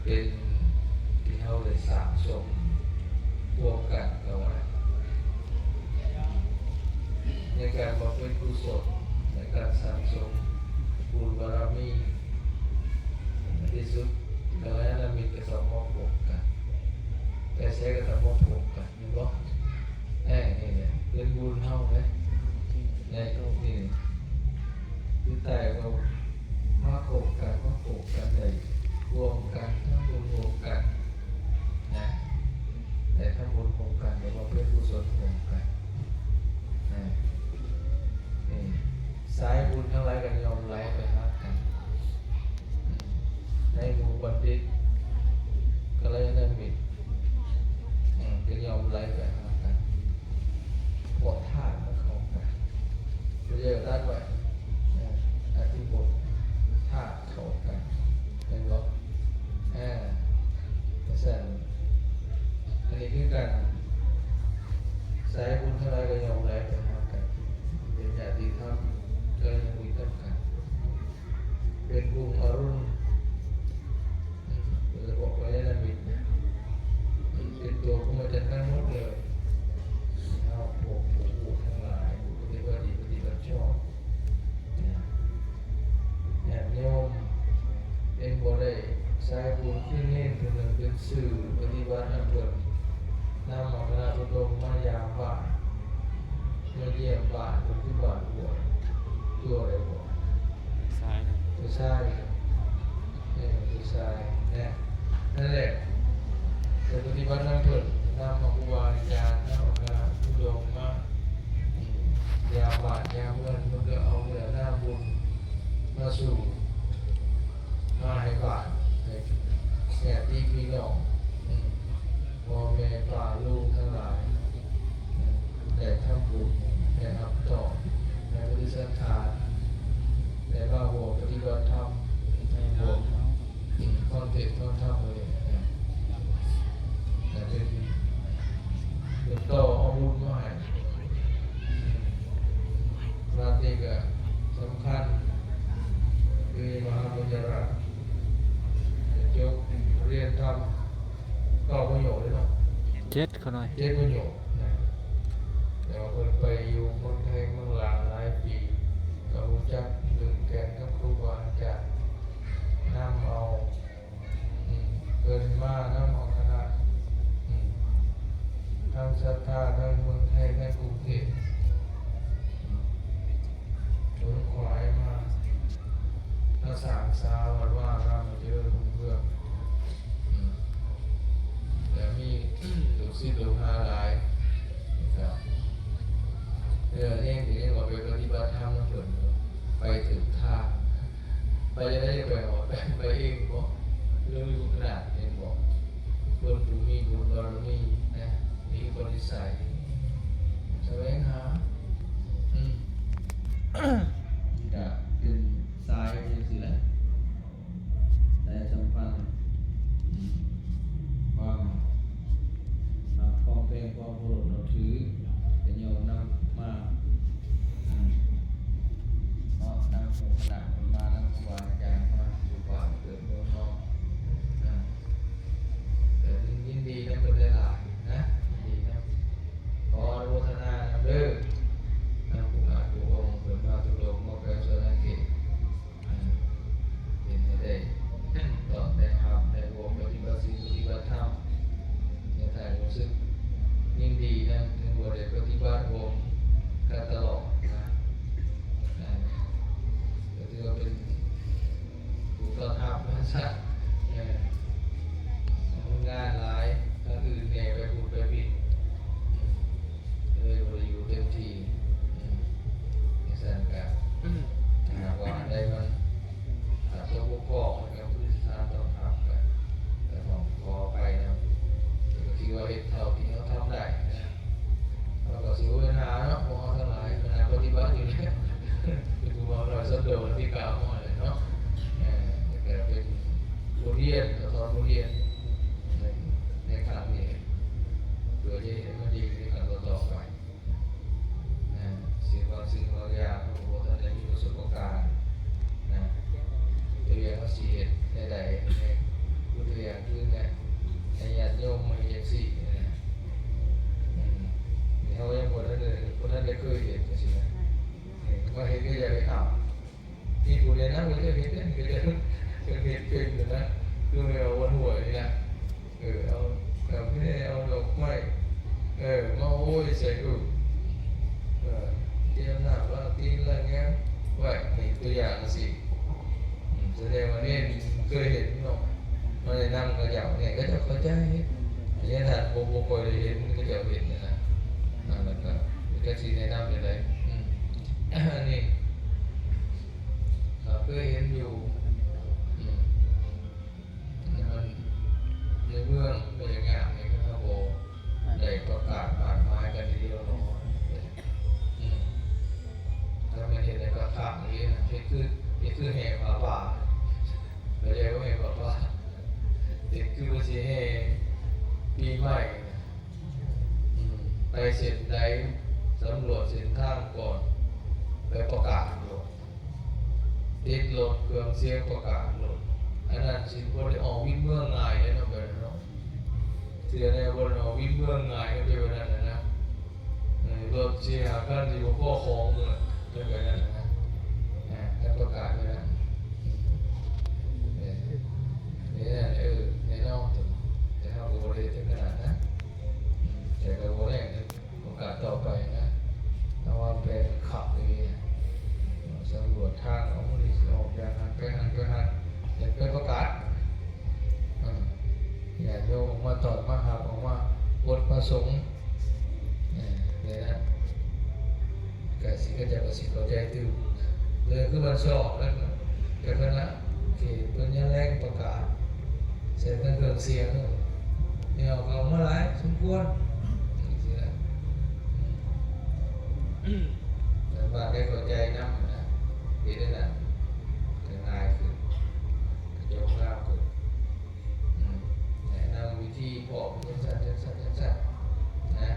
ເປັນທີ່ເຮົາໄດ້ສ້າງສົມຮ່ວມກັນເອົາໄວ້ ໃນການບຳເພັນກຸສົນ ໃນການສ້າງສົມບຸນບາລະມີ. ໃນທີ່ສຸດ ກັນລະຍານະມິດກໍຕ້ອງມາພົບກັນ, ໄປໃສກໍຕ້ອງມາພົບກັນ. ແມ່ນບໍ່? ເອີ ນີ້ແຫຼະເປັນບຸນເຮົາເດ້. ໃນນີ້ຄືໃຕ້ກໍມາຄົບກັນ ມາພົບກັນໄດ້ຮ່ວມກັນ ທຳບຸນຮ່ວມກັນນະ, ໄດ້ທຳບຸນຮ່ວມກັນ ໄດ້ບຳເພັນກຸສົນຮ່ວມກັນນະ. ນີ້ ສາຍບຸນທັງຫຼາຍກໍຍ່ອມໄຫຼໄປຫາກັນ ໃນໝູ່ບັນດິດ ກັນລະຍານະມິດ ອືມ ກໍຍ່ອມໄຫຼໄປຫາກັນ ເພາະທາດມັນເຂົ້າກັນ. ພະເຈົ້າຕັດໄວ້ ອາ ອະທິບົດທາດເຂົ້າກັນ ເຫັນບໍ່? ອາ ຈັ່ງຊັ້ນ ອັນນີ້ຄືກັນ ສາຍບຸນທັງຫຼາຍກໍຍ່ອມໄຫຼໄປຫາກັນ ເປັນຍາດຕິທຳ ກໍຍັງມີນຳກັນ ເປັນຮຸ່ງອະລຸນ ໂດຍສະເພາະກັນລະຍານະມິດ ເປັນຕົວພຣມມະຈັນທັງໝົດເລີຍ. ເຮົາພວກຜູ້ຮູ້ທັງຫຼາຍ ຜູ້ປະຕິບັດດີປະຕິບັດຊອບ ຍາດໂຍມເຫັນບໍ່ໄດ້ ສາຍບຸນຄືເນນຜູ້ໜຶ່ງເປັນສື່ປະຕິບັດນຳເພິ່ນ ນຳເອົາຄະນະທຸດົງມາຢາມບ້ານ ມາຢ້ຽມບ້ານ ເພິ່ນຄືບ້ານຫ້ວຍ ຕົວໃດບໍ່? ຊາຍນະ ຜູ້ຊາຍ ເອີ ຜູ້ຊາຍນະ ນັ້ນແຫຼະ ໄປປະຕິບັດນຳເພິ່ນ ນຳເອົາຄູບາອາຈານ ນຳເອົາຄະນະທຸດົງມາ ອືມ ຢາມບ້ານຢາມເຮືອນ ເພິ່ນກໍເອົາເນື້ອນາບຸນມາສູ່ ມາໃຫ້ບ້ານ ໃຫ້ຍາດຕິພີ່ນ້ອງ ອືມ ພໍ່ແມ່ປ້າລຸງທັງຫຼາຍ ອືມ ໄດ້ທຳບຸນ ໄດ້ຮັບຕອບ ໄດ້ປະຕິສັດຖານ ໄດ້ມາຮ່ວມປະຕິບັດທຳ ຮ່ວມ ອືມ ຟັງເທດຟັງທຳ ເລີຍ ແລະ ເປັນ ເປັນຕໍ່ເອົາບຸນມາໃຫ້. ອືມ ວັດນີ້ກໍສຳຄັນ ຄືມະຫາບຸນຍະລາດ ຈົບຮຽນທຳເກົ້າປະໂຫຍກເລີຍເນາະ ເຈັດ ຂະນ້ອຍ ເຈັດປະໂຫຍກນະ ແຕ່ວ່າເພິ່ນໄປຢູ່ເມືອງໄທເມືອງລາວຫຼາຍປີ ກໍຮູ້ຈັກເລື່ອງແກ່ນກັບຄູບາອາຈານ ນຳເອົາ ອືມ ເພິ່ນມານຳເອົາຄະນະ ອືມ ທັງສັດທາ ທັງເມືອງໄທ ທັງກຸງເທບ ອືມ ຂົນຂວາຍມາ ມາສ້າງສາວັດວາອາຣາມໃຫ້ຈະເລີນຮຸ່ງເຮືອງ ອືມ ແລະ ມີລູກສິດລູກຫາຫຼາຍ ເອີ ເອງທີ່ເອງກໍໄປປະຕິບັດທຳນຳເພິ່ນ ໄປຖືກທາງ. ໄປຈັ່ງໃດໄປຮອດ ໄປເອງບໍ ຫຼືມີຂະໜາດເອງບໍ ຄົນຜູ້ມີບຸນບາລະມີນະ ມີອຸປະນິໄສ ສະແຫວງຫາ ອືມ ກະເປັນສາຍຈັ່ງຊີ້ແຫຼະ ສາຍສຳພັນ ອືມ ຄວາມ ນຳຄວາມແພງຄວາມເຄົາລົບນັບຖື ກໍຍ້ອນນຳມາ ອືມ ເນາະ ນຳໝູ່ຄະນະເພິ່ນມາ ນຳຄູບາອາຈານມາສູ່ບ້ານເກີດເມືອງເຮົາ ອືມ ກໍຍິນດີນຳເພິ່ນຫຼາຍໆນະ ຍິນດີນຳ ຂໍອະນຸໂມທະນານຳເດີ ນຳຜູ້ອາດຜູ້ອົງເພິ່ນມາທຸດົງມາແປສະຫວັນນະເຂດ. ເຮັດໃຫ້ໄດ້ຕ້ອນໄດ້ຮັບ ໄດ້ຮ່ວມປະຕິບັດສິນປະຕິບັດທຳ ໃນທ້າຍຮູ້ສຶກຍິນດີນຳ ເຖິງບໍ່ໄດ້ປະຕິບັດຮ່ວມກັນຕະຫຼອດນະ ກໍຖືວ່າເປັນຜູ້ຕ້ອນຮັບວ່າຊັ້ນ ເອີ ງານຫຼາຍ ທາງອື່ນແດ່ໄປພຸ້ນໄປພີ້ ເລີຍບໍ່ໄດ້ຢູ່ເຕັມທີ່ ອືມ ຈັ່ງຊັ້ນກະ ຖ້າຫາກວ່າອັນໃດມັນ ອືມ ຂາດຕົກບົກຜ່ອງ ມັນກະບໍ່ໄດ້ສານຕ້ອງຮັບ ກະ ກະຕ້ອງຂໍອະໄພນຳ ກະຖືວ່າເຮັດເທົ່າທີ່ເຮົາທຳໄດ້ນະ ເຮົາກະຊິບໍ່ມີບັນຫາເນາະ ພວກເຮົາທັງຫຼາຍ ຄະນະປະຕິບັດຢູ່ແລ້ວ ເປັນຜູ້ເວົ້າໜ້ອຍສົນໂດດ ທີ່ກ່າວມາຫັ້ນແຫຼະເນາະ ເອີ ກະເປັນບົດຮຽນ ກະຖອນບົດຮຽນ ໃນ ໃນຄັ້ງນີ້ ເພື່ອຈະເຮັດໃຫ້ມັນດີໃນຄັ້ງຕໍ່ໆໄປ. ນະ ສິ່ງບາງສິ່ງບາງຢ່າງເຮົາກໍບໍ່ທັນໄດ້ມີປະສົບປະການນະ ຕົວຢ່າງເຮົາຊິເຮັດແນວໃດໃນ ຕົວຢ່າງ ເຂົາເຈົ້າເຂົ້າໃຈ. ອັນນີ້ທ່ານບໍ່ ບໍ່ຄ່ອຍໄດ້ເຫັນເຂົາເຈົ້າເຮັດນະ. ອັນນັ້ນກໍ ກໍຊິແນະນຳຈັ່ງໃດ? ອືມ ອັນນີ້ກໍເຄີຍເຫັນຢູ່. ອືມ ໃນເມືອງ ໃນເມືອງມັນຍາກໆ ນີ້ ຄັນເຮົາບໍ່ໄດ້ປະກາດບາດໝາຍກັນທີດຽວເນາະ. ອືມ ຖ້າແມ່ນເຮັດໃນພະຄັກນີ້ນະ ເຮັດຄື ເຮັດຄືແຫ່ຜ້າປ່າ ເຂົ້າໃຈບໍ່? ແຫ່ຜ້າປ່າ ເຮັດຄືວ່າຊິແຫ່ປີໃໝ່ນະ. ອືມ ໄປເສັ້ນໃດ ສຳຫຼວດເສັ້ນທາງກ່ອນ ໄປປະກາດໂລດ. ຕິດລົດເຄື່ອງສຽງປະກາດໂລດ. ອັນນັ້ນຊິບໍ່ໄດ້ອອກວິນເມືອງງ່າຍເດ້ເນາະ ແບບນັ້ນເນາະ. ເທື່ອໃດບໍ່ໄດ້ອອກວິນເມືອງງ່າຍກໍເປັນແບບນັ້ນນະ. ເອີ ລົດສີ່ຫ້າຄັນຊິບໍ່ພໍຂອງເມືອງ ເປັນແບບນັ້ນນະ. ອ່າ ການປະກາດແບບນັ້ນ ເອີ ແນ່ນອນ ເອີ ແນ່ນອນ ແຕ່ເຮົາກໍບໍ່ໄດ້ເຮັດເຖິງຂະໜາດນັ້ນ ແຕ່ກໍບໍ່ແນ່. ໂອກາດຕໍ່ໄປນະ ຕ້ອງວາງແຜນຄັກດີນະ. ສຳຫຼວດທາງ ເອົາມື້ນີ້ຊິອອກຈາກຫັ້ນໄປຫັ້ນ ໄປຫັ້ນ ແລ້ວໄປປະກາດ ເອີ ຍາດໂຍມອອກມາຕ້ອນມາຮັບ ອອກມາກົດມາສົງ ເອີ ແບບນັ້ນ ກະຊິ ເຂົາເຈົ້າກະຊິເຂົ້າໃຈຕື່ມ. ເອີ ຄືວັນຊອກນັ້ນ ເຈົ້າຄະນະເຂດເພິ່ນຍັງແລງປະກາດ ໃສ່ເຄື່ອງສຽງ ແນວເຂົ້າມາຫຼາຍສົມຄວນ ຈັ່ງຊີ້ນະ. ອືມ ແຕ່ວ່າໄດ້ເຂົ້າໃຈນຳນະ ເຮັດໄດ້ນະ ກໍງ່າຍຂຶ້ນ ກໍຈົບງາມຂຶ້ນ. ອືມ ແນະນຳວິທີເພາະເປັນຈັ່ງຊັ້ນ ຈັ່ງຊັ້ນ ຈັ່ງຊັ້ນນະ.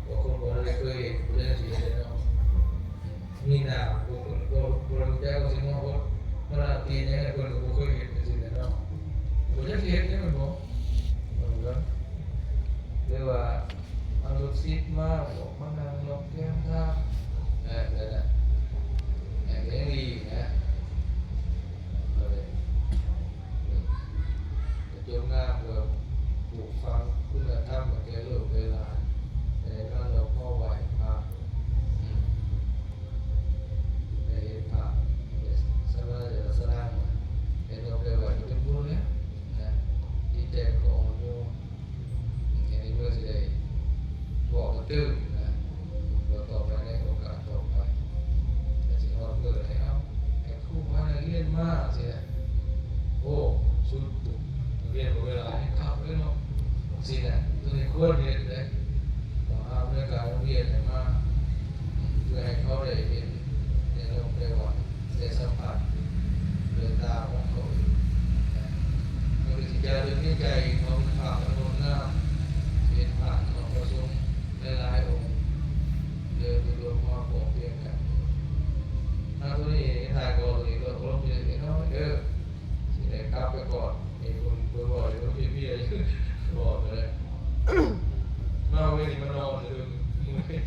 ບາງຄົນບໍ່ໄດ້ເຄີຍເຮັດ ບໍ່ໄດ້ຊິເຮັດເນາະ. ມີໜ້າ ບໍ່ ບໍ່ ບໍ່ຮູ້ຈັກວ່າຊິມາໂພດ ມາລາຕີຫຍັງໃຫ້ເພິ່ນກໍບໍ່ເຄີຍເຮັດຈັ່ງຊີ້ແຫຼະເນາະ. ບໍ່ຈັກຊິເຮັດແນວໃດບໍ່ ເອີ ຫຼືວ່າເອົາລູກສິດມາບອກມານັ່ງນອກແກ້ມທາງ ເອີ ແບບນັ້ນ ເອີ ກໍຍັງດີນະ. ເອີ ອືມ ກໍຈົງງາມເພື່ອປູກຝັງຄຸນນະທຳໃຫ້ແກ່ລູກແກ່ຫຼານ ໃຫ້ມານອບເອົາໄຫວ້ພະ ອືມ ໃຫ້ເຫັນພະ ໃຫ້ສະຫຼາຍ ໃຫ້ນອບໄດ້ໄຫວ້ກໍເປັນບຸນແລ້ວນະ ຈິດໃຈກໍອ່ອນໂຍນ. ອັນນີ້ເພື່ອຊິໄດ້ບອກກະຕື່ມນະ ຕໍ່ໄປໃນໂອກາດຕໍ່ໄປ ແລະຊິຮອດມື້ໃຫ້ເຮົາ ໃຫ້ຄູພານັກຮຽນມາຊີ້ນະ. ໂອ້ ສຸດ ນັກຮຽນບໍ່ເວລາໃຫ້ຄັກເລີຍເນາະ ຊີ້ນະ. ໂຕນີ້ຄວນເຮັດເດ້ ຕ້ອງຫາອຳນວຍການໂຮງຮຽນໃຫ້ມາ ເພື່ອໃຫ້ເຂົາໄດ້ເຫັນ ໄດ້ລົມ ໄດ້ຫວັງ ໄດ້ສຳຜັດດ້ວຍຕາຂອງເຂົາເອງນະ. ມັນກໍຊິຈາລຶກໃນໃຈເຂົາເປັນພາບອັນງົດງາມ ເປັນພາບຂອງພະສົງຫຼາຍໆອົງ ເດີນລວມມາພ້ອມພຽງກັນ. ຖ້າໂຕນີ້ ຖ້າກໍໂຕນີ້ກໍລົມເປັນເລັກນ້ອຍເດີ ຊິໄດ້ກັບໄປກ່ອນ. ເອີ ເພິ່ນ ເພິ່ນບອກຢູ່ ເພິ່ນເພຍໆຢູ່ ບອກໄປເລີຍ ມາມື້ນີ້ມານອນເດີ ເມື່ອຍ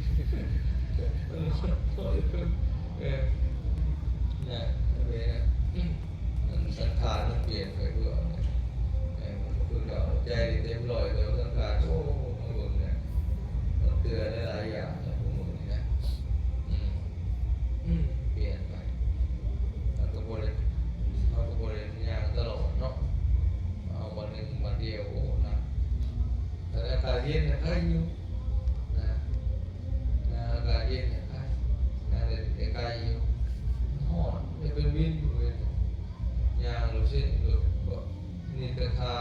ເອີ ນະ ເອີ ສັງຂານມັນປ່ຽນໄປເພື່ອ ເອີ ມັນບໍ່ຄືເກົ່າ. ໃຈນີ້ເຕັມຮ້ອຍ ແຕ່ວ່າສັງຂານ ໂອ້ ມາເບິ່ງແລ້ວ ມັນເຕືອນຫຼາຍໆຢ່າງແລ້ວ ຜູ້ມື້ນີ້ນະ ອືມ ອືມ ປ່ຽນໄປ. ເຮົາກໍບໍ່ໄດ້ ເຮົາກໍບໍ່ໄດ້ຍ່າງຕະຫຼອດເນາະ ເອົາວັນໜຶ່ງວັນດຽວ ໂອ້ ໜັກ. ແຕ່ອາກາດເຢັນນະ ໄຄຢູ່ນະ ນະ ອາກາດເຢັນນະ ໄຄ ຍ່າງໄດ້ໄກໆຢູ່. ຮ້ອນ ໄດ້ເປັນວິນຢູ່ເວີຍ ຍ່າງໂລດເຊໂລດ. ນີ້ແຕ່ຖ້າ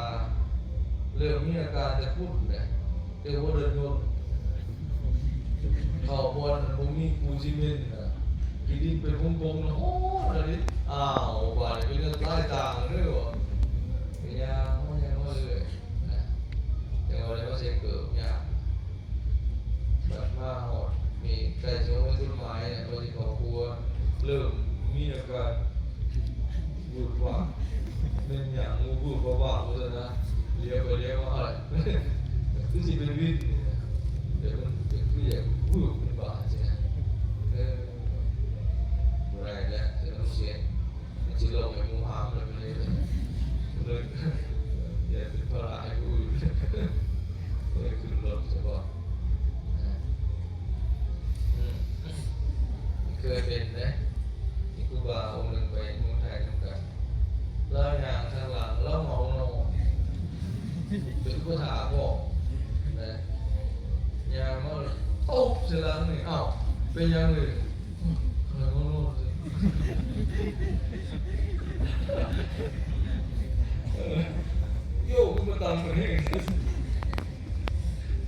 ເລີ່ມມີອາການແຕ່ພຸ້ນແຫຼະ ແຕ່ຫົວເດີ່ນຍົນ ເຂົ້າບ່ອນບໍ່ມີປູຊີເມັນນະ ຂີ້ດິນເປັນຜົງໆນະ ໂອ້ ລະນີ້ ອ້າວ ບາດນີ້ເປັນເລື່ອງຫຼາຍຕ່າງເລີຍວ່າ ໄປຍ່າງມາຍ່າງມາເລື້ອຍນະ ແຕ່ວ່າໄດ້ມາໃສ່ເກີບຍາກ. ບັດມາຮອດນີ້ ໃກ້ຊິຮອດຈຸດໝາຍແລ້ວ ພໍດີຄອບຄົວເລີ່ມມີອາການວືດວາດ ແມ່ນຫຍັງວືດວາດວາດວ່າຊັ້ນນະ ຫຼຽວໄປຫຼຽວມາ ຄືຊິເປັນວິນນີ້ນະ ແຕ່ມັນກໍຄືຢາກວືດເປັນບາດຊີ້ນະ. ເອີ ບໍ່ໄດ້ແລ້ວ ຈະຕ້ອງເສຍ ມັນຊິລົງໃຫ້ໝູ່ຫາມແລ້ວ ເລີຍ ເລີຍ ຢ່າເປັນພາລະໃຫ້ຜູ້ອື່ນ ເລີຍຂຶ້ນລົດສະເພາະ ເຄີຍເປັນເດ້ ມີຄູບາອົງໜຶ່ງໄປເມືອງໄທນຳກັນ ລາວຍ່າງທາງຫຼັງ ລາວເມົານອນ ເປັນຜູ້ຖ້າພໍ່ນະ ຍ່າງມາຕົບໃສ່ຫຼັງນີ້ ອ້າວ ເປັນຫຍັງເລີຍ? ຂ້ອຍງ່ວງນອນ. ໂຍ ຄືມາຕຳກັນແຮງ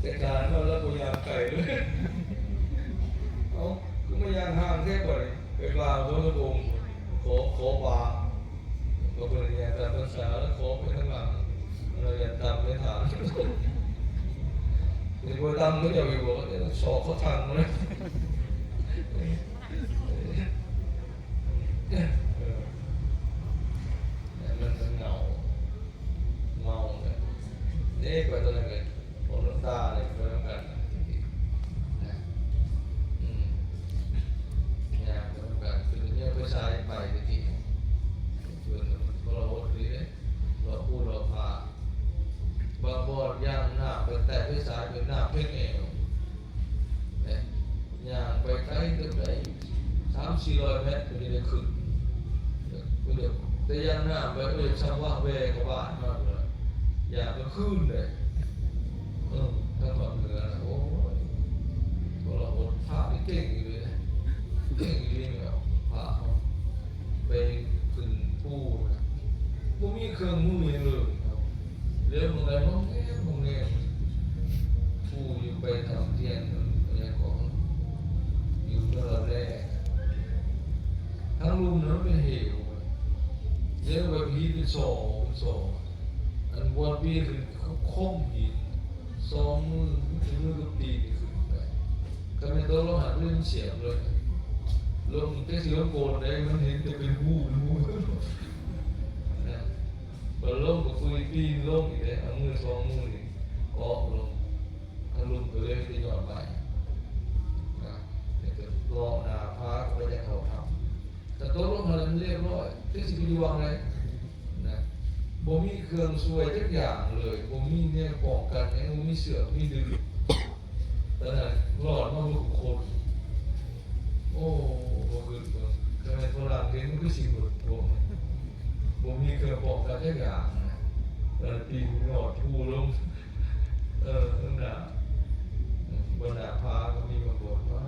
ແຕ່ການມາແລ້ວບໍ່ຢາກໄກເລີຍ. ເອົ້າ ຄືມາຍ່າງຫ່າງແທ້ບາດນີ້ ໄປບາງໂດນລະບົງ ຂໍ ຂໍບາງ ກໍບໍ່ໄດ້ຍ່າງຕາມພາສາ ແລ້ວຂໍໄປທາງຫຼັງ ແລ້ວຢ່າຕຳໄປຖາມ ຊິບໍ່ຕຳເຂົາເຈົ້າຢູ່ບໍ່ ສອກເຂົາທັງໝົດ. ເອີ ມັນ ມັນເຫງົາ ເໝົາແຫຼະ ເດ້ ໄປຕອນນັ້ນກໍ ອອກນ້ຳຕາເລີຍ ໄປນຳກັນນະ ອືມ ຍ່າງໄປນຳກັນ ຄືເຮືອນໄຟສາຍໄປຕະກີ້ ເພິ່ນກໍທໍລະຫົດອີ່ຫຼີເດ້ ເລາະພູເລາະຜາ ບາງບ່ອນຍ່າງນ້ຳໄປແຕະໄຟສາຍ ເປັນນ້ຳເພັດແອວ ເດ້ ຍ່າງໄປໄກເຕີບໄດ໋ ສາມສີ່ຮ້ອຍແມັດ ເພິ່ນຈະໄດ້ຂຶ້ນ ເພິ່ນຈະ ແຕ່ຍ່າງນ້ຳໄປ ເອີ ຊ່ຳວະແວກະບາດມາ ເພິ່ນວ່າ ຍ່າງກາງຄືນເດ້ ເອີ ທາງພາກເໜືອນະ ໂອ້ຍ ໂທລະຫົດ ພະນີ້ເກັ່ງອີ່ຫຼີເດ້ ເກັ່ງອີ່ຫຼີແມ່ນພະເຮົາ ໄປຂຶ້ນພູນະ ບໍ່ມີເຄື່ອງມືຫຍັງເລີຍເນາະ ເດີນໝ່ອງໃດໝ່ອງແນມ ໝ່ອງແນມ ຜູ້ຢູ່ໄປທຳທຽນ ຫຍັງເກາະ ຢູ່ເມືອງລັບແລ ທາງລຸ່ມນັ້ນມັນເປັນເຫວ ເດີນໄປພີ້ເປັນຊອ ເປັນຊອ ອັນບ່ອນປີນຂຶ້ນ ຄົມຫີນ ສອງມື ມືກັບຕີນຂຶ້ນໄປ ຄັນແມ່ນຕົກລົງຫັ້ນ ມັນສຽບເລີຍ ລົງ ແຕ່ຊິລົງໂກນໃດ ມັນເຫັນແຕ່ເປັນຮູ ເປັນຮູ ນະ ບາດລົງກໍຟື້ຍປີນລົງອີກເດ້ ເອົາມືສອງມືນີ້ເກາະລົງ ທາງລຸ່ມກໍເລີຍມີແຕ່ຍອດໄມ້ ນະ ແລ້ວກໍເລາະໜ້າຜາເຂົ້າໄປ ຈະເຂົ້າຖ້ຳ ຖ້າຕົກລົງຫັ້ນແລ້ວມັນລຽບຮ້ອຍ ຈັກຊິໄປຢູ່ຫວ່າງໃດ ນະ ບໍ່ມີເຄື່ອງຊ່ວຍຈັກຢ່າງເລີຍ ບໍ່ມີແນວປ້ອງກັນຫຍັງ ບໍ່ມີເຊືອກມີດຶງ ຕອນນັ້ນລອດມາເບິດທຸກຄົນ ໂອ້ ບໍ່ຄິດເບິ່ງ ຄັນແມ່ນຝຣັ່ງເຫັນມັນຄືຊິເບິດພວກນີ້ ບໍ່ມີເຄື່ອງປ້ອງກັນຈັກຢ່າງນະ ແຕ່ປີນຍອດພູລົງ ເອີ ເທິງໜ້າ ອືມ ບົນໜ້າຜາກໍມີມາບອກວ່າ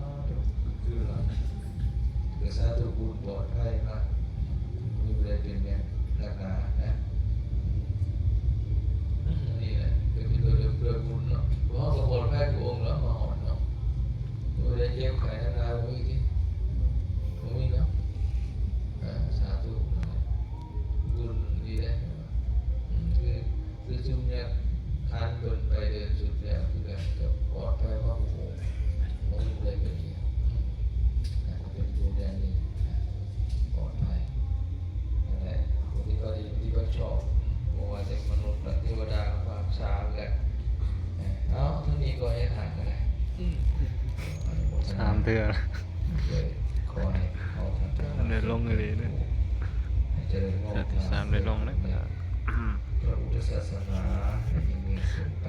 ຄືລະ ກໍສາທຸບຸນປອດໄພມາ ມີຜູ້ໃດເປັນຫຍັງໜັກໜານະ ນີ້ແຫຼະ ກໍເປັນໂດຍ ໂດຍບຸນເນາະ ພວກເຮົາກໍປອດໄພທຸກອົງແລ້ວມາຮອດເນາະ ຜູ້ໃດເຈັບໄຂ້ໜັກໜາບໍ່ມີຕິ ບໍ່ມີເນາະ ອ່າ ສາທຸ ບຸນດີເດ້ ອືມ ຄື ຄືຊຸມຍາກຄັນເພິ່ນໄປເດີນສຸດແລ້ວ ຄືກັນກໍປອດໄພມາບຸກໂອງ ບໍ່ມີຜູ້ໃດເປັນຫຍັງ ອືມ ອາດຈະເປັນບຸນຢ່າງນີ້ ປອດໄພ ນັ້ນແຫຼະ ຜູ້ທີ່ກໍດີ ຜູ້ທີ່ກໍຊອບ ບໍ່ວ່າຈະມະນຸດ ແລະ ເທວະດາກໍຮັກສາຄືກັນ ເອົາ ທາງນີ້ກໍເຮັດໃຫ້ກໍໄດ້ ອືມ ສາມເທື່ອ ເລີຍ ຂໍໃຫ້ເຮົາທັງຫຼາຍ ໄດ້ລົງອີ່ຫຼີເດ້ ໃຫ້ຈະເລີນງອກງາມ ເທື່ອທີສາມໄດ້ລົງແລ້ວ ພະພຸດທະສາສະໜາໃຫ້ຍິ່ງໆຂຶ້ນໄປ